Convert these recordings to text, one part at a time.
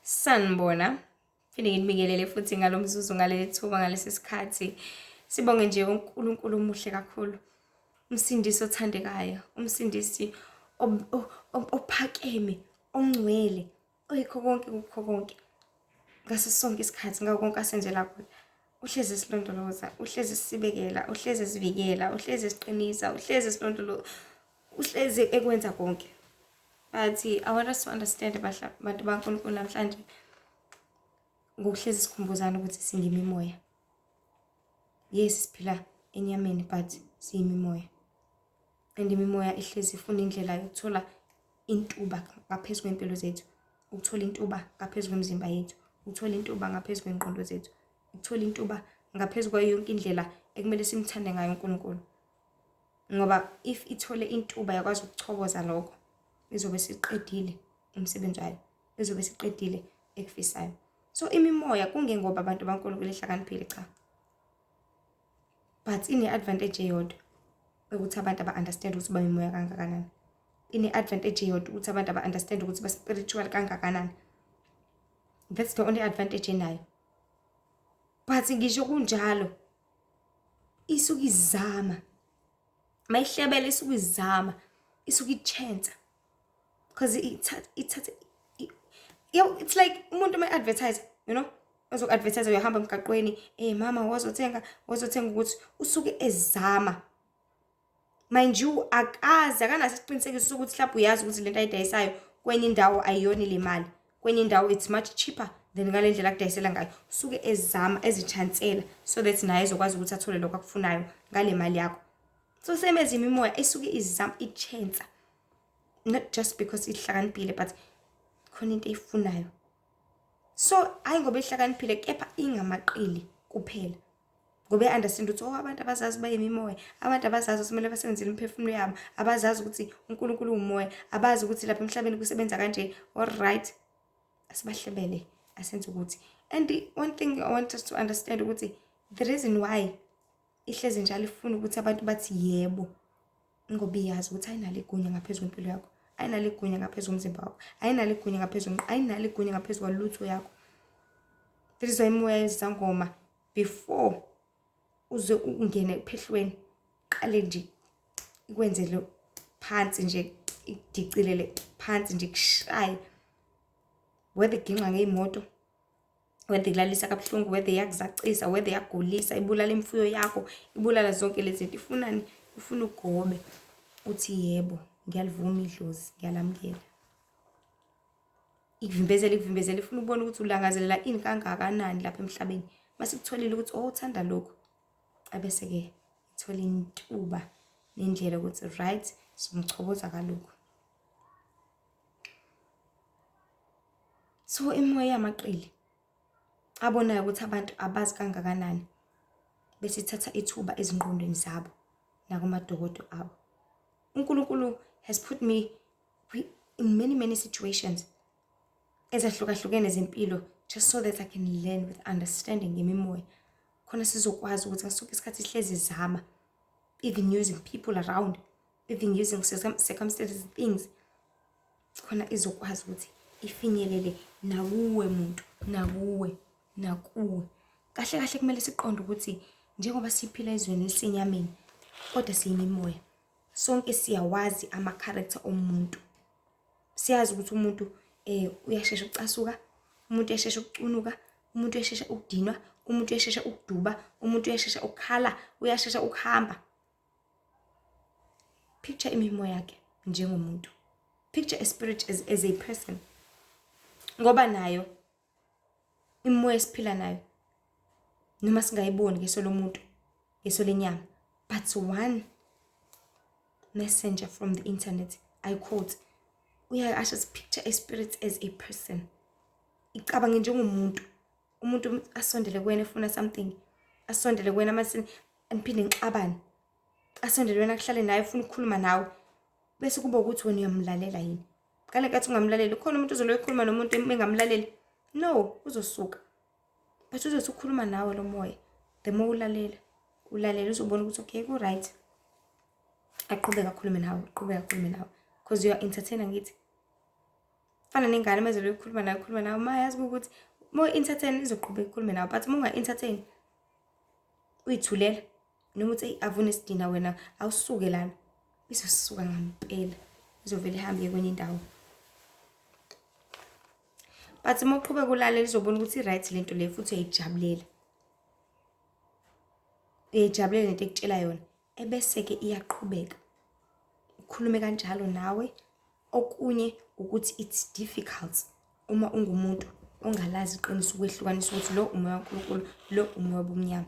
Sanibona. Phinde nginibingelele futhi ngalo mzuzu, ngaleli thuba, ngalesi sikhathi. Sibonge nje uNkulunkulu omuhle kakhulu. Umsindisi othandekayo, umsindisi ophakeme, ongcwele, oyikho konke kukho konke. Ngaso sonke isikhathi, ngakho konke asenzela kona. Uhlezi esilondoloza, uhlezi esibekela, uhlezi esivikela, uhlezi esiqinisa, uhlezi esilondoloza, uhlezi ekwenza konke. But I want us to understand, bantu baNkulunkulu, namhlanje ngokuhlezi sikhumbuzana ukuthi singimimoya. Yes, siphila enyameni, but siyimimoya. And imimoya ihlezi ifuna indlela yokuthola intuba ngaphezu kwempilo zethu, ukuthola intuba ngaphezu kwemizimba yethu, ukuthola intuba ngaphezu kwengqondo zethu, ukuthola intuba ngaphezu kwayo yonke indlela ekumele simthande ngayo uNkulunkulu. Ngoba if ithole intuba yakwazi ukuchoboza lokho, izobe siqedile umsebenzi wayo, izobe siqedile ekufisayo. So imimoya kungengoba abantu baNkulunkulu ehlakaniphile, cha, but ine-advantage eyodwa ukuthi abantu aba-understand ukuthi bayimoya kangakanani. Ine-advantage eyodwa ukuthi abantu aba-understand ukuthi ba-spiritual kangakanani. That's the only advantage enayo. But ngisho kunjalo, isuke izama mayihlebela, isuke izama, isuke i-chance, because ithatha yo, it's like umuntu uma advertise, ozoku-advertise, uyahamba emgaqweni, "Hey mama, wozothenga, wozothenga," ukuthi usuke ezama. Mind you, akazi, akanaso isiqinisekiso sokuthi mhlawumbe uyazi ukuthi lento ayidayisayo kwenye indawo ayiyona le mali, kwenye indawo it's much cheaper than ngale ndlela akudayisela ngayo. Usuke ezama, ezichansela, so that naye ezokwazi ukuthi athole lokho akufunayo ngale mali yakho. So same as imimoya isuke izama, i-chance, not just because ihlakaniphile, but khona into eyifunayo. So hayi ngoba ihlakaniphile, kepha ingamaqili kuphela, ngoba i-understand ukuthi, oh, abantu abazazi bayimimoya, abantu abazazi ukuthi kumele basebenzele imiphefumulo yabo, abazazi ukuthi uNkulunkulu uwumoya, abazi ukuthi lapha emhlabeni kusebenza kanje. All right, asibahlebele, asenze ukuthi. And one thing I want us to understand ukuthi the reason why ihlezi njalo ifuna ukuthi abantu bathi yebo, ngoba iyazi ukuthi ayinalo igunya ngaphezu kwempilo yakho, ayinalo igunya ngaphezu komzimba wakho, ayinalo igunya ngaphezu, ayinalo igunya ngaphezu kwalutho yakho. That is why imoya yezangoma, before uze ungene ephehlweni, qale nje ikwenzele phansi nje, ikudicilele phansi nje, kushaye, whether iginqa ngey'moto, whether ikulalisa kabuhlungu, whether iyakuzacisa, whether iyagulisa, ibulala imfuyo yakho, ibulala zonke lezi zinto. Ifunani? Ifuna ugobe uthi, "Yebo, ngiyalivuma idlozi, ngiyalamukela." Ikuvimbezele, ikuvimbezele, ifuna ukubona ukuthi ulangazelela ini kangakanani lapha emhlabeni. Mase kutholile ukuthi, oh, uthanda lokhu, abese-ke ithola intuba nendlela ukuthi, right, somchoboza kalokhu. So imoya yamaqili abonayo ukuthi abantu abazi kangakanani, bese ithatha ithuba ezingqondweni zabo nakumadokodo abo. UNkulunkulu has put me in many, many situations ezahlukahlukene zempilo just so that I can learn with understanding ngemimoya, khona sizokwazi ukuthi ngaso sonke isikhathi ihlezi izama, even using people around, even using circumstances, things, khona izokwazi ukuthi ifinyelele nakuwe muntu, nakuwe, nakuwe. Kahle kahle kumele siqonde ukuthi njengoba siphila ezweni elisenyameni, kodwa siyimimoya. Sonke siyawazi ama-character omuntu. Siyazi ukuthi umuntu uyashesha ukucasuka, umuntu uyashesha ukucunuka, umuntu uyashesha ukudinwa, umuntu uyashesha ukuduba, umuntu uyashesha ukukhala, uyashesha ukuhamba. Picture imimoya yakhe njengomuntu. Picture a spirit as a person. Ngoba nayo imimoya esiphila nayo, noma singayiboni ngeso lomuntu, ngeso lenyama, but one messenger from the internet, I quote, uyasho, "Picture a spirit as a person." Icabange njengomuntu. Umuntu asondele kuwena efuna something, asondele kuwena mase niphinde nixabane, asondele wena, kuhlale naye, ufuna ukukhuluma nawe, bese kuba ukuthi wena uyamlalela yini? Ngale nkathi ungamlaleli, khona umuntu uzoloku ekhuluma nomuntu engamlaleli? No, uzosuka. But uzothi ukhuluma nawe lo moya, the more ulalela, ulalela, uzobona ukuthi okay, ku-right. Aqhubeke akhulume nawe, aqhubeke akhulume nawe, because you are entertainer, ngithi. Fana nengane uma izobe ikhuluma nawe, ikhuluma nawe, uma yazi ukuthi uma u-entertain izoqhubeka ikhulume nawe, but uma unga-entertain uyithulela noma uthi eyi avune isidina wena awusuke lana, izosuka ngampela, izovele ihambe iye kwenye indawo. But uma uqhubeka ulalela izobona ukuthi i-right lento le futhi uyayijabulela. Uyayijabulela lento ekutshela yona. Ebese-ke iyaqhubeka. Ukhulume kanjalo nawe. Okunye ukuthi it's difficult uma ungumuntu ongalazi iqiniso ukwehlukanisa ukuthi lo umoya kaNkulunkulu, lo umoya wobumnyama.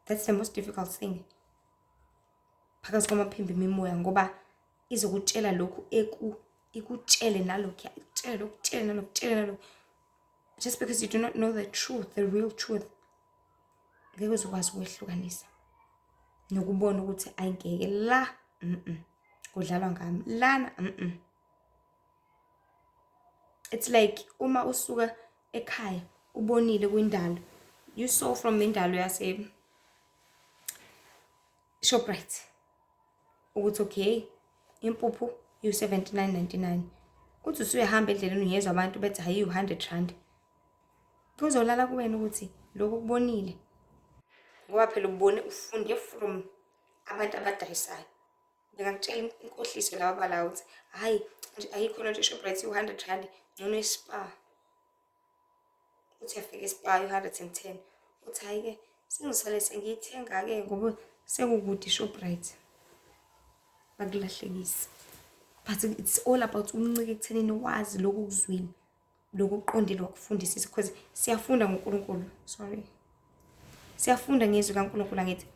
That's the most difficult thing. Phakathi kwamaphimbo imimoya ngoba izokutshela lokhu eku ikutshele nalokhu, ikutshele lokhu, ikutshele nalokhu, ikutshele nalokhu. Just because you do not know the truth, the real truth, ngeke uzokwazi ukwehlukanisa nokubona ukuthi ayingeke la kudlalwa ngami lana It's like uma usuka ekhaya ubonile kwindalo, you saw from indalo yase Shoprite ukuthi okay impuphu iwu-79.99, uthi usuyahamba endleleni uyezwa abantu bethi hhayi iwu-100 rand, kuzolala kuwena ukuthi lokhu ukubonile ngoba phela ubone ufunde from abantu abadayisayo. Bengakutshela inkohliso laba abalayo ukuthi hhayi nje ayikho lento eShoprite iwu-100 rand, ngcono eSpar. Uthi uyafika eSpar iwu-110, uthi hhayi-ke sengizosale sengiyithenga-ke ngoba sekukude iShoprite. Bakulahlekise. But it's all about uncike ekuthenini wazi lokhu okuzwile, lokhu okuqondile wakufundisisa because siyafunda ngoNkulunkulu. Sorry. Siyafunda ngezwi kaNkulunkulu angithi.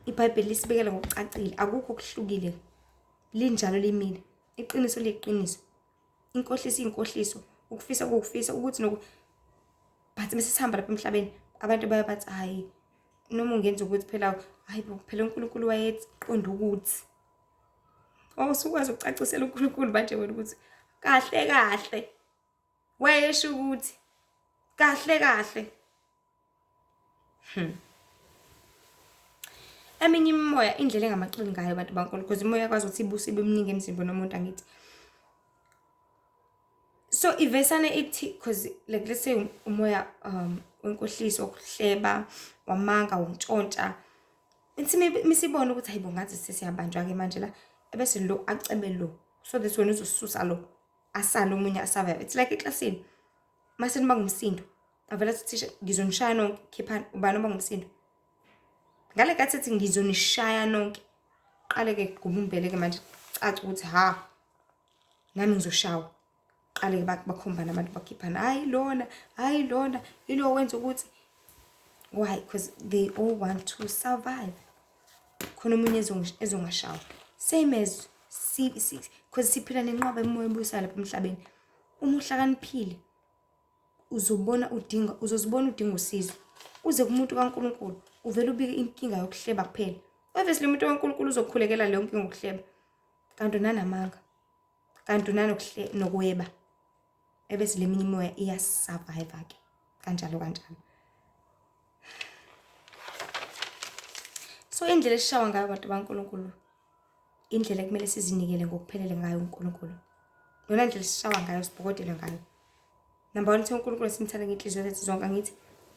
IBhayibheli lisibekela ngokucacile, akukho okuhlukile. Linjalo limile. Iqiniso liyiqiniso. Inkohliso iyinkohliso, ukufisa kuwukufisa, ukuthi noku but bese sihamba lapha emhlabeni abantu baye bathi hhayi noma ungenza ukuthi phela hayi bo phela uNkulunkulu wayeqonda ukuthi wawusukwazi ukucacisela uNkulunkulu manje wena ukuthi kahle kahle wayesho ukuthi kahle kahle. Eminye imimoya indlela engamacili ngayo abantu baNkulunkulu because imoya yakwazi ukuthi ibuse ibe miningi emzimbeni womuntu angithi. So ivesane ithi because like let's say umoya wenkohliso, wokuhleba, wamanga, wokuntshontsha. Ithi misibona ukuthi hayibo ngathi sesiyabanjwa-ke manje la, ebese lo acebe lo so that wena uzosusa lo asale omunye asurvive. It's like eklasini mase niba ngumsindo avela athi uthisha ngizonishaya nonke, khiphani ubani oba ngumsindo. Ngale nkathi ethi ngizonishaya nonke, qale-ke gubumbele-ke manje caca ukuthi ha nami ngizoshawa. Qale-ke bakhombana abantu bakhiphana, hhayi lona, hhayi lona, yilo wenza ukuthi. Why? Because they all want to survive. Khona omunye ezongashawa. Same as because siphila nenqwaba emoya ebusayo lapha emhlabeni. Uma uhlakaniphile uzobona udinga, uzozibona udinga usizo. Uze kumuntu kaNkulunkulu uvele ubike inkinga yokuhleba kuphela. Obviously umuntu kaNkulunkulu uzokhulekela leyo nkinga yokuhleba. Kanti unanamanga. Kanti unanokweba. Ebese le minye imimoya iyasurvive ke kanjalo kanjalo. So indlela esishawa ngayo abantu baNkulunkulu, indlela ekumele sizinikele ngokuphelele ngayo uNkulunkulu. Yona ndlela esishawa ngayo, sibhokodele ngayo. Number one, uNkulunkulu simthanda ngenhliziyo zethu zonke angithi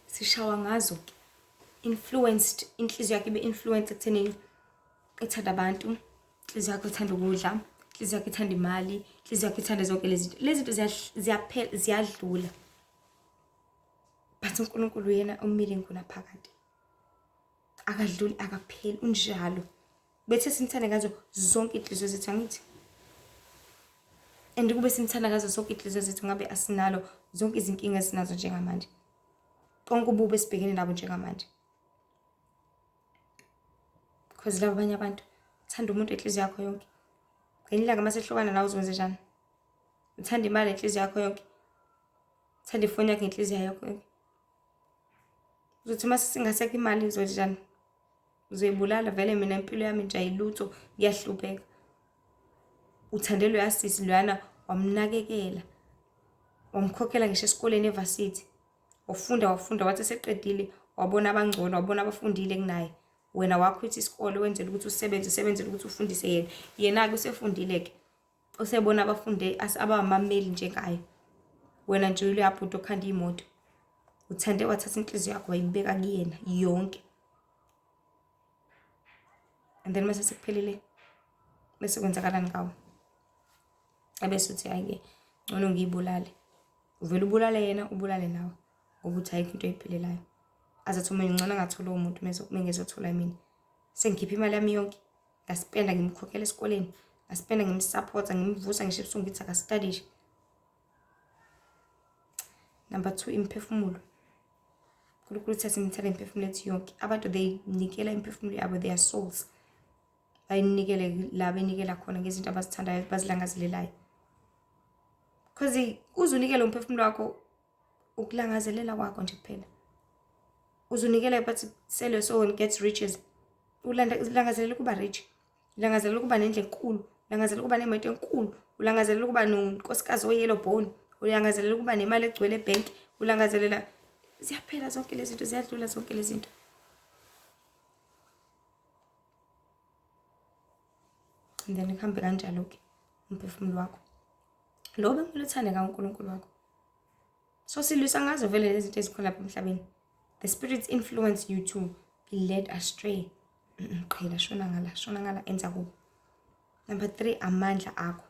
sishawa ngazo ke. Influenced, inhliziyo yakhe ibe influenced ekuthenini ethanda abantu, inhliziyo yakho ithanda ukudla, inhliziyo yakho ithanda imali, inhliziyo yakho ithanda zonke lezi zinto. Lezi zinto ziyaphela, ziyadlula. But uNkulunkulu uyena omile ngunaphakade. Akadluli, akapheli, unjalo. Bethe simthanda ngazo zonke inhliziyo zethu angithi. And kube simthanda ngazo zonke inhliziyo zethu ngabe asinalo zonke izinkinga esinazo njengamanje. Konke ububi esibhekene nabo njengamanje. Because laba abanye abantu uthanda umuntu enhliziyo yakho yonke. Ngelinye ilanga uma sehlukana nawe uzokwenza njani? Uthanda imali enhliziyo yakho yonke. Uthanda ifoni yakho ngenhliziyo yakho yonke. Uzothi uma singasekho imali uzokwenza njani? Uzoyibulala vele mina impilo yami nje ayilutho ngiyahlupheka. Uthande loya sisi loyana wamnakekela. Wamkhokhela ngisho esikoleni evasithi. Wafunda wafunda wathi eseqedile wabona abangcono, wabona abafundile kunaye. Wena wakhwitha isikole wenzela ukuthi usebenze, usebenzele ukuthi ufundise yena. Yena-ke usefundile-ke. Usebona abafunde abamameli njengaye. Wena nje uleya bhuti okhanda iy'moto. Uthande wathatha inhliziyo yakho wayibeka kuyena yonke. And then mase sekuphelile bese kwenzakalani ngawo? Ebese uthi hhayi-ke ngcono ngiyibulale. Uvele ubulale yena ubulale nawe ngoba uthi ayikho into oyiphilelayo. Aze athi omunye ngcono angathola umuntu mengezothola mina. Sengikhiphe imali yami yonke ngaspenda ngimkhokhela esikoleni ngaspenda ngimsupport ngimvusa ngisho ebusuku ngithi akastadishe. Number 2 imiphefumulo. uNkulunkulu uthatha imithela imiphefumulo yethu yonke. Abantu they nikela imiphefumulo yabo their souls. Bayinikele la benikela khona ngezinto abazithandayo bazilangazelelayo. Because uze unikele umphefumulo wakho ukulangazelela kwakho nje kuphela. Uzunikela but sell your soul and get riches. Ulangazelela ukuba rich. Ulangazelela ukuba nendlu enkulu. Ulangazelela ukuba nemoto enkulu. Ulangazelela ukuba nonkosikazi oyellow bone. Ulangazelela ukuba nemali egcwele ebhenki. Ulangazelela ziyaphela zonke lezi zinto, ziyadlula zonke lezi zinto. And then kuhambe kanjalo-ke umphefumulo wakho. Lo bekumele uthande ngawo uNkulunkulu wakho. So silwisa ngazo vele lezi zinto ezikhona lapha emhlabeni. The spirits influence you to be led astray. Qhela shona ngala, shona ngala enza kubo. Number 3 amandla akho.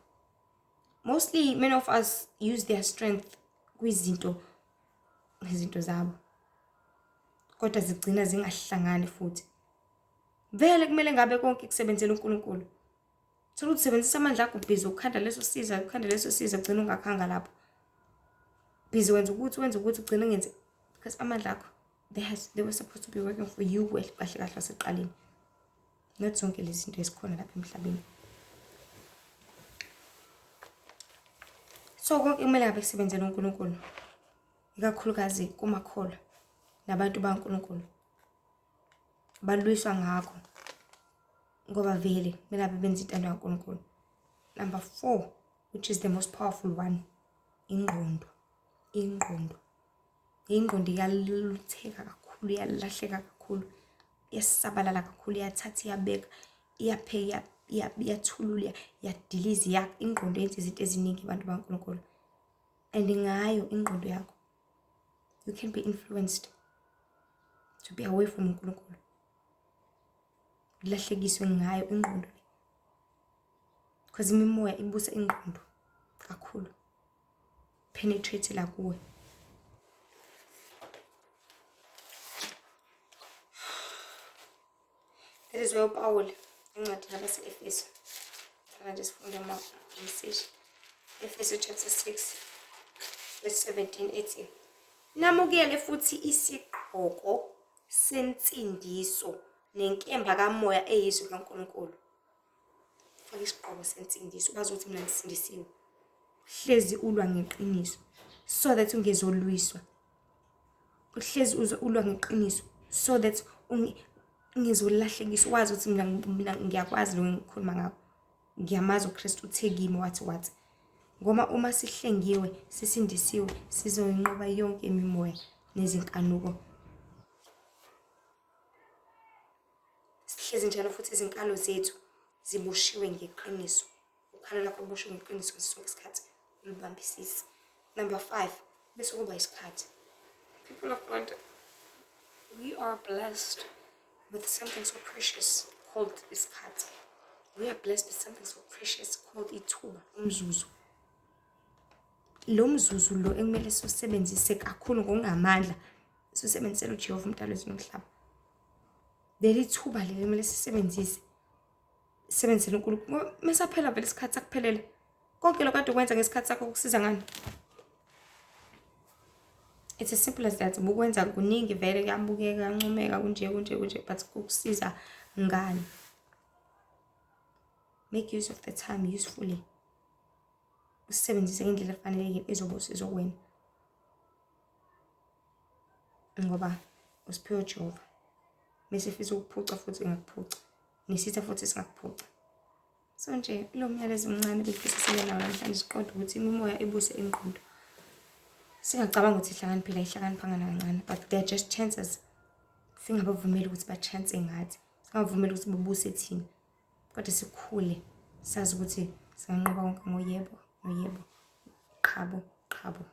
Mostly many of us use their strength kwizinto izinto zabo. Kodwa zigcina zingahlangani futhi. Vele kumele ngabe konke kusebenzela uNkulunkulu. Thola ukuthi usebenzisa amandla akho ubhizi ukhanda leso siza, ukhanda leso siza ugcina ungakhanga lapho. Busy wenza ukuthi wenza ukuthi ugcina ungenzi because amandla akho they were supposed to be working for you well kahle kahle wasekuqaleni. Not zonke lezi zinto ezikhona lapha emhlabeni. So konke kumele ngabe kusebenzela uNkulunkulu. Ikakhulukazi kumakholwa nabantu baNkulunkulu. Balwiswa ngakho ngoba vele kumele abe benza intando kaNkulunkulu. Number 4 which is the most powerful one, ingqondo. Ingqondo. Ingqondo iyalutheka kakhulu, iyalahleka kakhulu, iyasabalala kakhulu, iyathatha iyabeka, iyapheka, iyathulula, iyadiliza, ingqondo yenza izinto eziningi abantu baNkulunkulu. And ngayo ingqondo yakho you can be influenced to be away from uNkulunkulu. Ulahlekiswe ngayo ingqondo le. Because imimoya ibusa ingqondo kakhulu. Penetrate la kuwe. That is why uPawuli encwadini yabase-Efesu. Sala nje sifunde ama-message. Efesu chapter 6 verse 17 ethi namukele futhi isigqoko sensindiso nenkemba kamoya eyizwi kaNkulunkulu. Faka isigqoko sensindiso wazi ukuthi mina ngisindisiwe. Hlezi ulwa ngeqiniso so that ungezolwiswa. Uhlezi ulwa ngeqiniso so that ungezolahlekiswa wazi ukuthi mina ngiyakwazi lo engikhuluma ngakho. Ngiyamazi uKristu uthe kimi wathi wathi. Ngoba uma sihlengiwe sisindisiwe sizoyinqoba yonke imimoya nezinkanuko. Sihlezi njalo futhi izinkalo zethu ziboshiwe ngeqiniso. Ukhalo lakho luboshwe ngeqiniso ngaso sonke isikhathi ulibambisise. Number 5 bese kuba isikhathi. People of God, we are blessed with something so precious called isikhathi. We are blessed with something so precious called ithuba, umzuzu. Lo mzuzu lo ekumele siwusebenzise kakhulu ngokungamandla, siwusebenzisele uJehova umdali wezulu nomhlaba. Leli thuba leli kumele sisebenzise. Sisebenzisele uNkulunkulu. Mesaphela vele isikhathi sakuphelele. Konke lokho kade ukwenza ngesikhathi sakho kusiza ngani? It's as simple as that. Ubukwenza kuningi vele kuyabukeka, kuyancomeka kunje kunje kunje but kukusiza ngani? Make use of the time usefully. Usebenzise ngendlela efanelekile ezoba usizo kuwena. Ngoba usiphiwe uJehova. Mese efisa ukuphuca futhi engakuphuca. Nesitha futhi singakuphuca. So nje lo myalezo omncane bengifisa sibe nawo namhlanje siqonde ukuthi imimoya ibuse ingqondo. Singacabanga ukuthi ihlakaniphile ayihlakaniphanga nakancane but they are just chances. Singabavumeli ukuthi ba-chance ngathi. Singabavumeli ukuthi babuse thina. Kodwa sikhule sazi ukuthi singanqoba konke ngoyebo noyebo. Qhabo, qhabo.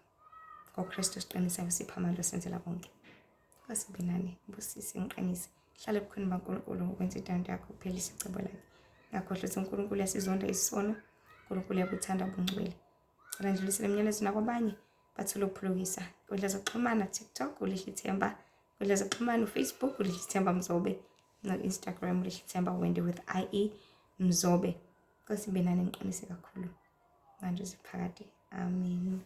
NgoKristu siqinisayo sipha amandla osenzela konke. Nkosi ibe nani, ibusise, ngiqinise. Hlala ebukhweni baNkulunkulu ngokwenza intando yakho kuphelisa icebo lakhe. Ngakhohlwa ukuthi uNkulunkulu uyasizonda isono, uNkulunkulu uyabuthanda ubungcwele. Cela ndlulisele imiyalezo nakwabanye bathole ukuphulukisa. Inkundla zokuxhumana TikTok uLihle Themba, inkundla zokuxhumana uFacebook uLihle Themba Mzobe, no-Instagram uLihle Themba Wendy with IE Mzobe. Nkosi ibe nani, ngiqinise kakhulu manje ziphakade. Amen.